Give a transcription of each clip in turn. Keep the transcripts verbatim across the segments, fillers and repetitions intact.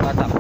Batak.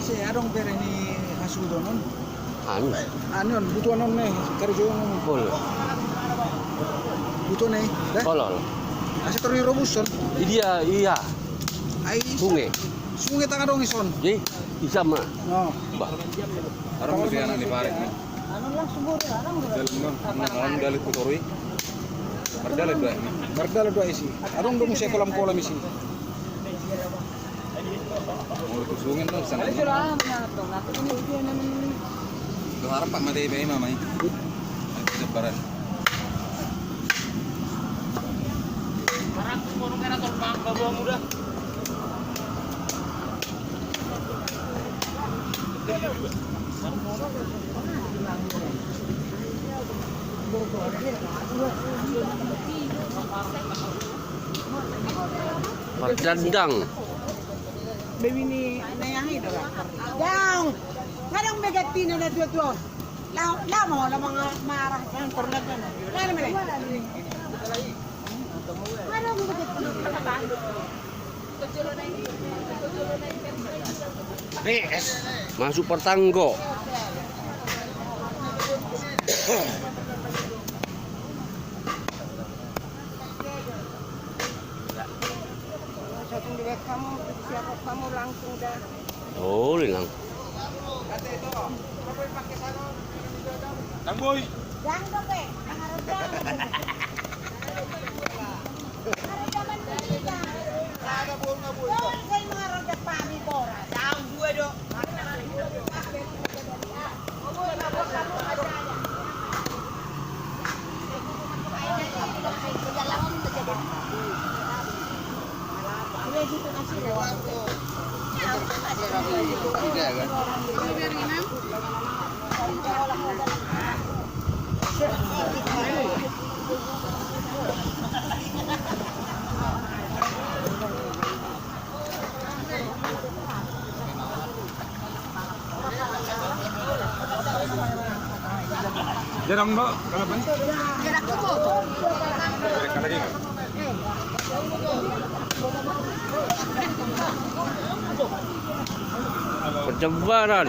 Ise adong bere ni hasuhuton on? Anu. Anu on, butuan on ne, karejo on. Ol. Butuan ne, da? Ol, ol. Asa tor dirobushon. Idia, ia. Ai, sunge. Sunge tang adong ison. Jadi, bisa ma. Oh. Bah. Adong muse anak ni parik ni. Dalam dong, anak dalam dalit ku torui. Mardalan dua ini. Mardalan dua isi. Adong do muse kolam-kolam isi. Molo tu sunge do sana. Lo harap pak mate iba ima mai. Sebaran. Pardandang. Bebini na yang itu. Dang. Ngadang megatina na dua-dua. Lao, lao mo, lao mo nga marah, ngantor na dua. Lao mo. Ngadang megatina. Masuk pertanggo. Langsung dilihat kamu, siapa kamu langsung dah. Oh, Linang. Tang Boy. Yang dope, yang harus yang. Jarang, Mbak, kalau ban? Percebaran.